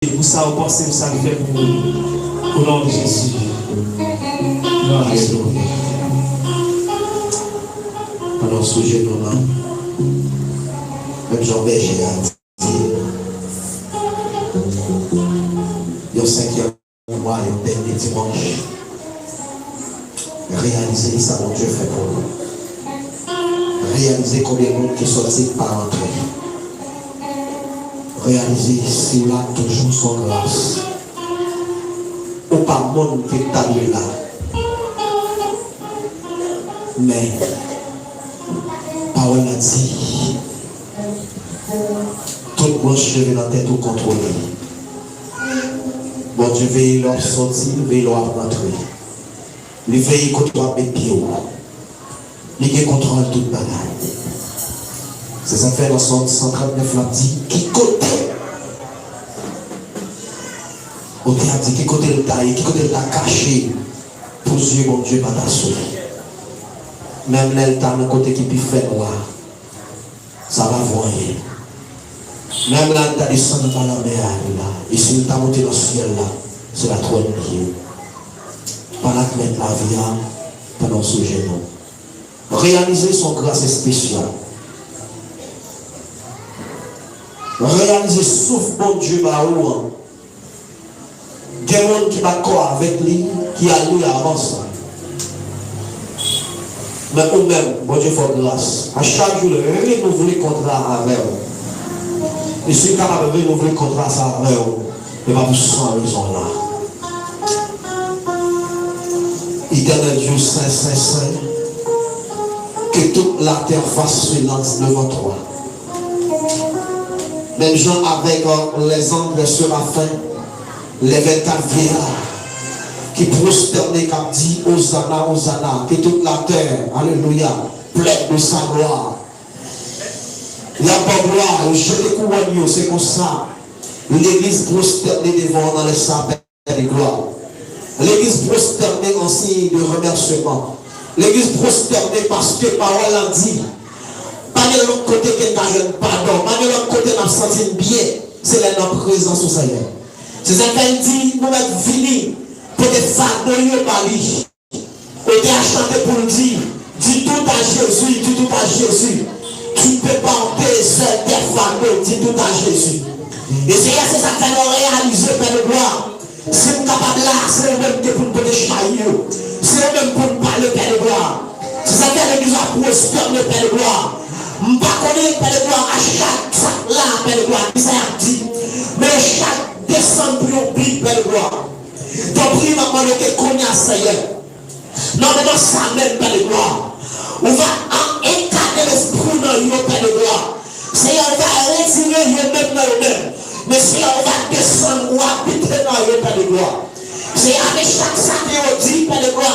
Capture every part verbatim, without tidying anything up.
pou sa ou panse, pou sa l fè pou ou. O non de Jezi. Glwa a Dye. Pandan w sou jenou w, menm jan bèje a di, yon senkyèm mwa, yon dènye dimanch, reyalize sa Bondye fè pou ou. Reyalize konbyen moun ki sòti k pa rantre. Reyalize si w la toujou s on gras. Ou pa moun ki ta dwe la. Men, pawòl la di, tout branch leve nan tèt ou kontwole. Bondye veye lè w ap sòti, veye lè w ap rantre. Li veye kote w ap met pye w. Li gen kontwòl tout bagay. Se sa k fè nan Sòm san trannèf la ap di, ki kote otè a di, ki kote l ta ye, ki kote l ta kache pou zye Bondye pa ta sou li. Menm lè l ta nan kote ki pi fènwa, sa pa vo anyen. Menm lè l ta desann anba lanmè a, li la. E si l ta monte nan syèl la, se latwòn li ye. Pa l ak mèt lavi a, pandan w sou jenou. Reyalize s on gras espesyal. Reyalize souf Bondye ba ou an. Gen moun ki pa dakò avèk li, ki ale avan sa. Men ou menm, Bondye fè w gras. A chak jou, l renouvle kontra avè w. E si l kapab renouvle kontra sa avè w, e pa pou san rezon la. Éternel Dieu saint, saint, saint, que toute la terre fasse silence devant toi. Menm jan avèk, euh, les anges, les séraphins, les vingt-quatre vieillards ki pwostène, k ap di, Ozana, Ozana, que toute la terre, alelouya, plède de sa gloire. Y ap ba w glwa, yo jete kouwòn yo, se konsa. Legliz pwostène devan w nan lè sa, Pè de glwa. Legliz pwostène an siy de remèsiman. Legliz pwostène paske pawòl la di, pa gen lòt kote ke n ka jwenn padon, pa gen lòt kote n ap santi n byen, se lè nan prezans ou, Senyè. Se sa k fè l di, nou mèt vini, pote fado yo ba li. Otè a chante pou l di, dis tout à Jésus, dis tout à Jésus, tu peux porter seul tes fardeaux, dis tout à Jésus. E Senyè, se sa k fè nou reyalize, Pè de glwa, si n kapab la, se ou menm ki pou n pote chay yo, se ou menm pou n pale, Pè de glwa. Se sa k fè legliz la pwostène, Pè de glwa. M pa konnen, Pè de glwa, a chak sa k la, Pè de glwa, kisa y ap di. Men chak desann pou yon bib, Pè de glwa. Tanpri, m ap mande ke kounye a, Senyè, nan moman sa menm, Pè de glwa, ou va an-, enkate lespri w nan yo, Pè de glwa. Senyè, ou va retire yo menm nan yo menm. Men Senyè, ou va desann, ou abite nan yo, Pè de glwa. Senyè, avèk chak sa ke yo di, Pè de glwa,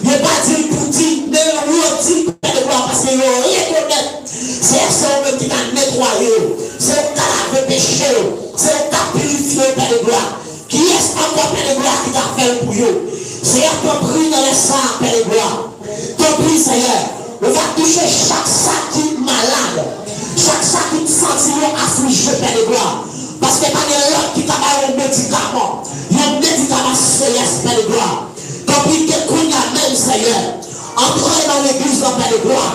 yo pa di l pou di, men yo di, Pè de glwa, paske yo rekonèt, Senyè, se ou menm ki ka netwaye yo, se ou k ka lave peche yo, se ou k ka pirifye yo, Pè de glwa. Kiyès ankò, Pè de glwa, ki ka fè l pou yo? Senyè, tanpri, nan lè sa a, Pè de glwa, tanpri, Senyè, ou va touche chak sa ki malad, chak sa ki santi yo aflije, Pè de glwa. Paske pa gen lòt ki ka ba yo medikaman, yon medikaman selès, Pè de glwa. Tanpri, ke kounye a menm, Senyè, antre nan legliz lan, Pè de glwa.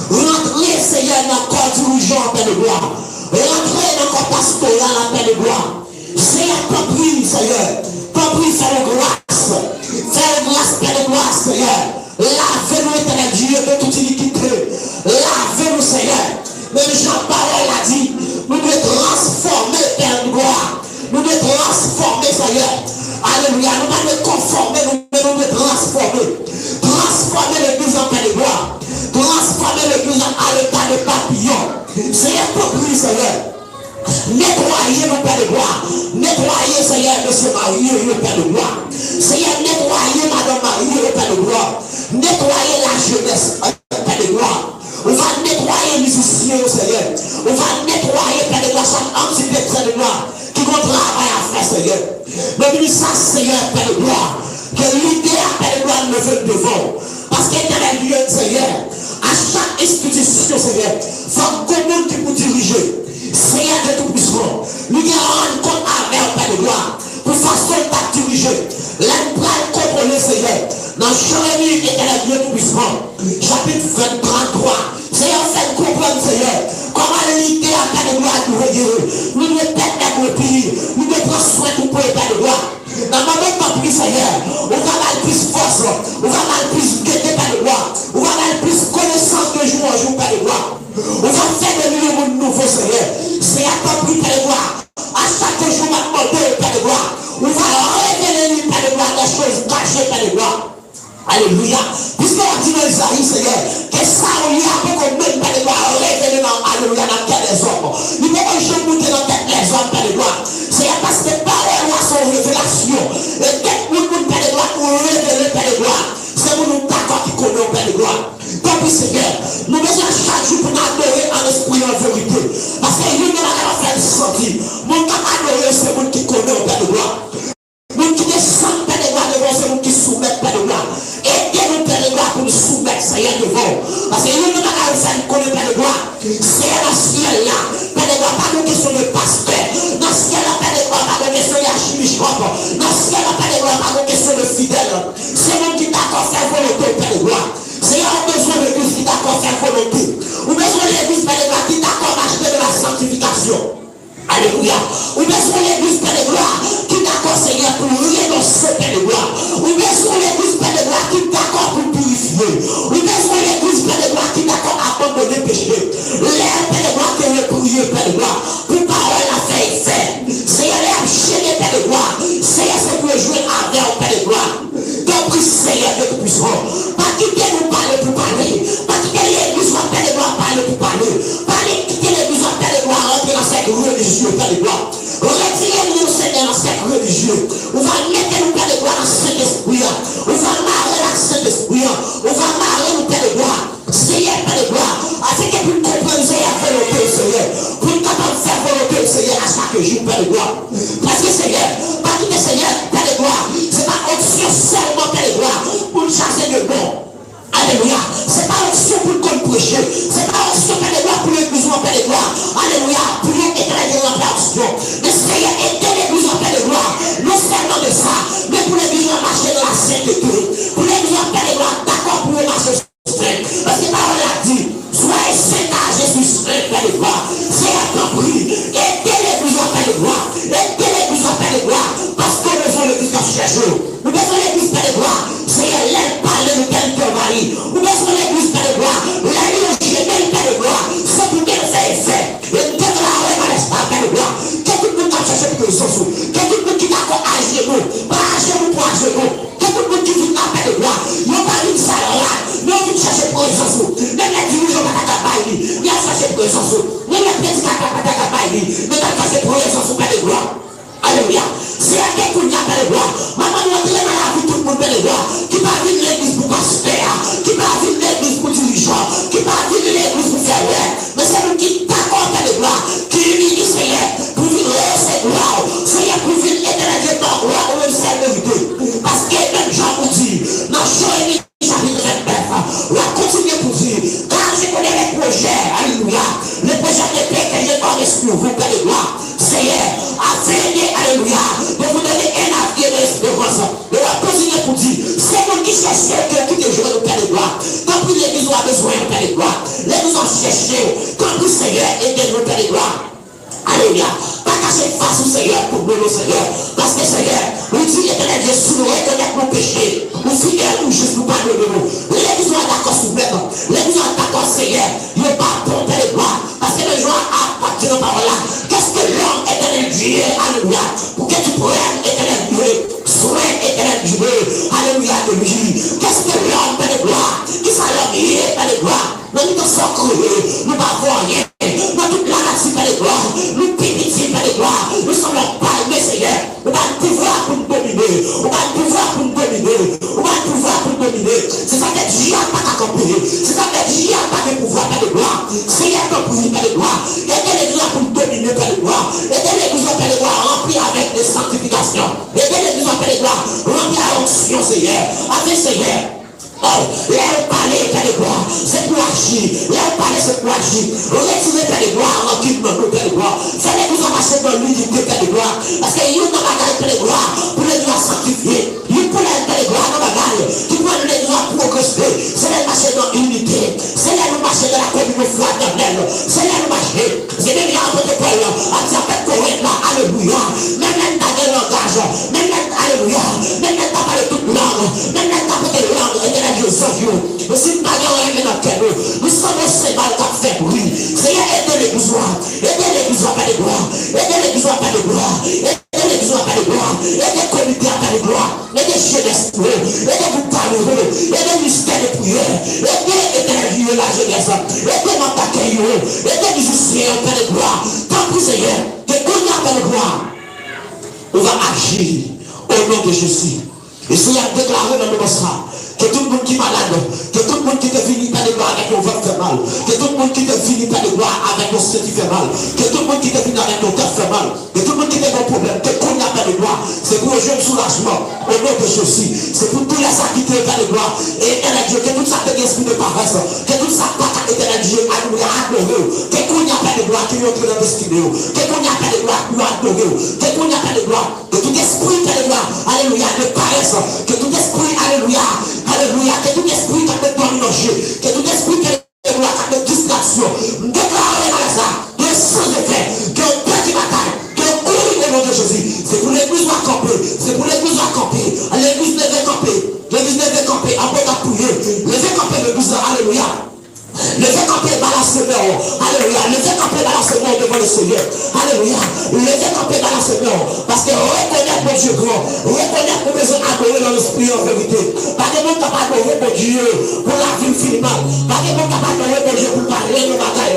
Rantre, Senyè, nan kò dirijan an, Pè de glwa. Rantre nan kò pastoral la, Pè de glwa. Senyè, tanpri, Senyè, tanpri, fè nou gras. Fè nou gras, Pè de glwa, Senyè. Lave nou, Etènèl Dye, de tout inikite. Lave nou, Senyè. Menm jan pawòl la di, nou dwe transfòme, Pè de glwa. Nou dwe transfòme, Senyè. Alelouya. Nou pa dwe konfòme nou, men nou dwe transfòme. Transfòme legliz lan, Pè de glwa. Transfòme legliz lan a leta de papiyon. Senyè, tanpri, Senyè. Netwaye nou, Pè de glwa. Netwaye, Senyè, mesye marye yo, Pè de glwa. Senyè, netwaye madanm marye yo, Pè de glwa. Netwaye lajenès, Pè de glwa. Ou va netwaye mizisyen yo, Senyè. Ou va netwaye, Pè de glwa, chak antite, Pè de glwa, ki gon travay a fè, Senyè. Nan minit sa, Senyè, Pè de glwa, ke lide a, Pè de glwa, leve l devan w. Paske, Etènèl Dye, Senyè, a chak enstitisyon, Senyè, fòk gon moun ki pou dirije. Senyè Dye Toupisan, nou gen rann kont avè w, Pè de glwa. Lè n pral kontwole, Senyè, nan Jeremi, Etènèl Dye Toupisan, chapit venntrannwa, Senyè, fè n konprann, Senyè, kòman lide a, Pè de glwa, dwe genyen. Nou dwe tèt nèg repiye, nou dwe pran swen twoupo yo, Pè de glwa. N ap mande w, tanpri, Senyè, ou va ba l plis fòs, ou va ba l plis gete, Pè de glwa, ou va ba l plis konesans de jou an jou, Pè de glwa. Ou va fè de li yon moun nouvo, Senyè. Senyè, tanpri, Pè de glwa, a chak jou m ap mande w, Pè de glwa, ou va revele li, Pè de glwa, des choses cachées, Pè de glwa. Alelouya. Piske w ap di nan Izayi, Senyè, ke sa ou ye a poko menm, Pè de glwa, revele nan, alelouya, nan kè dèzòm. Li poko janm moute nan tèt lèzòm, Pè de glwa. Senyè, paske pawòl ou a se yon revelasyon. E kèk moun, moun, Pè de glwa, ou revele, Pè de glwa, se moun ou dakò ki konnen w, Pè de glwa. Tanpri, Senyè, nou bezwen chak jou pou n adore an espri, an verite. Paske youn nan bagay w ap fè n santi, moun k ap adore w se moun ki konnen w, Pè de glwa. Moun ki desann, Pè de glwa, devan w se moun ki soumèt, Pè de glwa. Ede nou, Pè de glwa, pou n soumèt, Senyè, devan w. Paske youn nan bagay ou fè n konnen, Pè de glwa, Senyè, nan syèl la, Pè de glwa, pa gen kesyon de pastè. Nan syèl la, Pè de glwa, pa gen kesyon de achibichòp. Nan syèl la, Pè de glwa, pa gen kesyon de fidèl. Se moun ki dakò fè volonte w, Pè de glwa. Senyè, ou bezwen legliz ki dakò fè volonte. Ou bezwen legliz, Pè de glwa, ki dakò mache nan la sanktifikasyon. Alelouya. Ou bezwen legliz, Pè de glwa, ki dakò, Senyè, pou renonse, Pè de glwa. Ou bezwen legliz, Pè de glwa, ki dakò pou pirifye. Ou bezwen legliz, Pè de glwa, ki dakò abandone peche. Lè, Pè de glwa, ke yo priye, Pè de glwa, pou pawòl la fè efè. Senyè, lè y ap jene, Pè de glwa, Senyè, se pou yo jwenn avè w, Pè de glwa. Tanpri, Senyè Dye Toupisan, pa kite nou pale pou pale. Pa kite legliz w ap pale, nou ap pale pou pale. Pa kite legliz w ap pale, nou ap rantre nan sèk relijye, pale, nou ap retire nou, Senyè, nan sèk relijye. Ou va mete nou, pale, nou ap nan Sentespri a. Ou va mare l ak Sentespri a. Ou va mare nou, pale, nou ap Senyè, pale, nou ap afin ke pou n konprann, Senyè, volonte w, Senyè, pou n kapab fè volonte w, Senyè, a chak jou, pale, nou ap Paske, Senyè, pa kite, Senyè, pale, nou ap se pa onksyon sèlman, pale, nou ap pou n chache de bon. Alelouya. Se pa onksyon pou n konn preche. Se pa onksyon, pale, nou ap pou legliz ou an, pale, nou ap alelouya, pou yo etènèl ranpli onksyon. Men, Senyè, ede legliz ou an, pale, nou ap non sèlman de sa, men pou legliz ou an mache nan la sentete. Pou legliz ou an, pale, nou ap dakò pou yo mache Paske pawòl la di, soyez saints car je suis saint, pale, nou ap Senyè, tanpri, ede legliz ou an, pale, nou ap ede legliz ou an, pale, nou ap paske w bezwen legliz k ap chèche w. Ou bezwen legliz, pale, nou ap Senyè, lè l pale, nou tèl ki anvayi. Ou bezwen legliz, pale, nou ap lè li jene, pale, nou ap se pou ke l fè efè. E m deklare nan lèsta, pale, nou ap ke tout moun k ap chèche prezans ou, ke tout moun ki dakò ajenou, pa ajenou pou ajenou. Ke tout moun ki vin nan pale, nou ap yo pa vin sal rad, men yo vin chèche prezans ou. Menm lè dirijan pa ta ka bay li, men y ap chèche prezans ou. Menm lè predikatè pa ta ka bay li, men y ap chèche prezans ou, pale, nou ap Alelouya. Senyè, ke kounye a, pale, nou ap m ap mande w antre nan lavi tout moun, pale, nou ap ki pa vin legliz pou pastè a, ki pa vin legliz pou dirijan, ki pa vin legliz pou fè wè. Men se moun ki dakò, pale, nou ap ki vini, Senyè, pou vin resevwa w. Senyè, pou vin etènèl Dye, ba w glwa ou menm sèl merite. Paske menm jan ou di nan Jeremi chapit vennèf, w ap kontinye pou di, car je connais les projets, alelouya, les projets de paix que j'ai formés sur vous, pale, nou ap Senyè, afin que, alelouya, de vous donner un avenir d'espérance. E w ap kontinye pou di, se moun ki chèche ke kite jwenn ou, pale, nou ap tanpri, legliz ou a bezwen w, pale, nou ap legliz ou ap chèche w. Tanpri, Senyè, ede nou, pale, nou ap Alelouya. Pa kache fas ou, Senyè, pou nou, Senyè. Paske, Senyè, ou di, Etènèl Dye, si nou rekonèt nou peche, ou fidèl, ou jis pou padone nou. Legliz ou a dakò soumèt. Legliz ou a dakò, Senyè, yo pa bon, pale, nou ap Paske nan jou a, a, w ap di nan pawòl la, qu'est-ce que l'homme, Éternel Dieu, alelouya, pour que tu prennes, Éternel Dieu, soin, Éternel Dieu, alelouya, de lui? Qu'est-ce que l'homme, pale, nou ap Kisa lòm ye, pale, nou ap Nan mitan sa w kreye, nou pa vo anyen. Nan tout lanati, pale, nou ap nou pi piti, pale, nou ap nou sanble ak palmen, Senyè. Ou ba n pouvwa pou n domine. Ou ba n pouvwa pou n domine. Ou ba n pouvwa pou n domine. Se sa k fè dyab pa ka kanpe. Se sa k fè dyab pa gen pouvwa, pale, nou ap Senyè, tanpri, pale, nou ap ede legliz la pou n domine, pale, nou ap ede legliz la, pale, nou ap ranpli avèk de sanktifikasyon. Ede legliz la, pale, nou ap ranpli avèk onksyon, Senyè. Avèk, Senyè. Oh, lè w pale, pale, nou ap se pou aji. Lè w pale, se pou aji. Retire, pale, nou ap rankin nan nou, pale, nou ap fè legliz la mache nan linite, pale, nou ap Paske youn nan bagay, pale, nou ap pou legliz la sanktifye. Ede a, Pè de glwa, ede jenès nou yo, ede gwoup talè yo, ede ministè de priyè, ede Etènèl yo lajenès, ede manm dakèy yo, ede mizisyen yo, Pè de glwa, tanpri Senyè, ke kounye a, Pè de glwa, ou va aji o non de Jezi. E Senyè, m deklare nan moman sa, ke tout moun ki malad, ke tout moun ki te vini, Pè de glwa, avèk yon vant fè mal, ke tout moun ki te vini, Pè de glwa, avèk yon sen ki fè mal, ke tout moun ki te vini avèk yon tèt fè mal, ke tout moun ki te gen pwoblèm, ke kounye a, Pè de glwa, se pou yo jwenn soulajman o non de Jezi. Se pou doulè sa kite yo, Pè de glwa. E Etènèl Dye, ke tout sa ki te gen espri de parès, ke tout sa ki pa ka, Etènèl Dye, alelouya, adore w, ke kounye a, Pè de glwa, ke yo antre nan destine yo, ke kounye a, Pè de glwa, yo adore w, ke kounye a, Pè de glwa, ke tout espri, Pè de glwa, alelouya, de parès, ke tout espri, alelouya, alelouya, ke tout espri k ap met dòmi nan je, ke tout espri, Pè de glwa, k ap met distraksyon, m deklare nan lè sa, ke yo chanje fè, ke yo pèdi batay, ke yo kouri o non de Jezi. Se pou legliz la kanpe, se pou legliz la kanpe, legliz leve kanpe, legliz leve kanpe, anpil k ap priye, leve kanpe legliz la, alelouya. Leve kanpe, balansè men w. Alelouya. Leve kanpe, balansè men w devan Lesenyè. Alelouya. Leve kanpe, balansè men w. Paske rekonèt Bondye gran. Rekonèt ou bezwen adore nan lespri an verite. Pa gen moun k ap adore Bondye pou lavi l fin mal. Pa gen moun k ap adore Bondye pou l pa renmen bagay.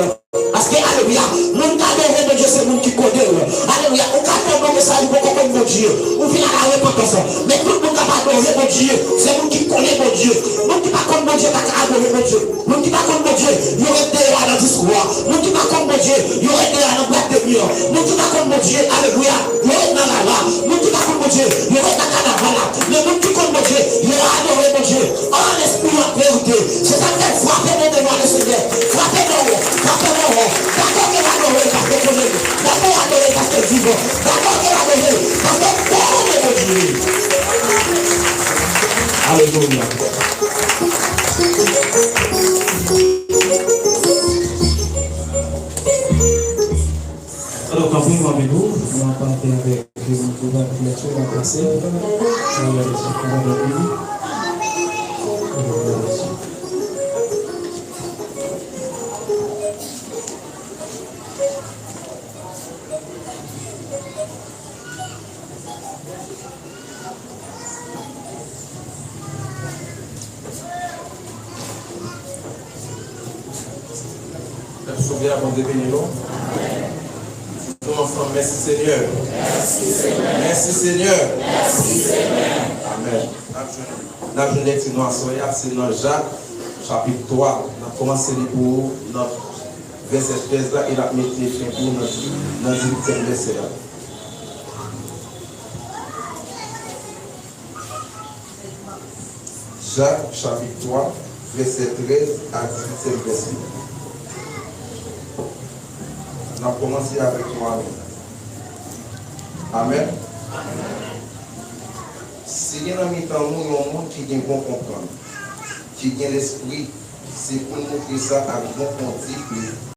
Paske, alelouya, moun k adore Bondye se moun ki konnen l. Alelouya. Ou ka tann yon mesaj ou poko konn Bondye. Ou vin a la repantans. Men tout moun k ap adore Bondye se moun ki konnen Bondye. Moun ki pa konn Bondye pa ka adore Bondye. Moun ki pa konn Bondye, yo ret deyò a nan diskou a. Moun ki pa konn Bondye, yo ret deyò a nan bwat de nwi an. Moun ki pa konn Bondye, alelouya, yo ret nan lari a. Moun ki pa konn Bondye, yo ret nan kanaval la. Men moun ki konn Bondye, yo adore Bondye an lespri, an verite. Se sa k fè frape men devan Lesenyè. Frape men w, frape men w. Dakò ke w adore l paske w konnen l. Dakò w adore l paske l vivan. Dakò ke w adore l paske w konnen Bondye. Alelouya. Alò, kanpe, m ap nou, nou ap pale avèk, euh, Jovèl Piètre, l ap pase. Pèp Sovè a, Bondye beni nou. Di nou ansanm, mèsi Senyè. Mèsi Senyè. Amèn. N ap jwenn, n ap jwenn lekti nou aswè a, se nan Jak, chapit twa. N ap kòmanse li pou ou nan vèsè trèz la, e n ap mete fen pou ou nan, nan dizuityèm vèsè a. Jak, chapit twa, vèsè trèz a dizuityèm vèsè. N ap kòmanse avèk yon amèn. Amèn. Si gen nan mitan nou yon moun ki gen bon konprann, ki gen lespri, se pou l montre sa ak bon konduit li.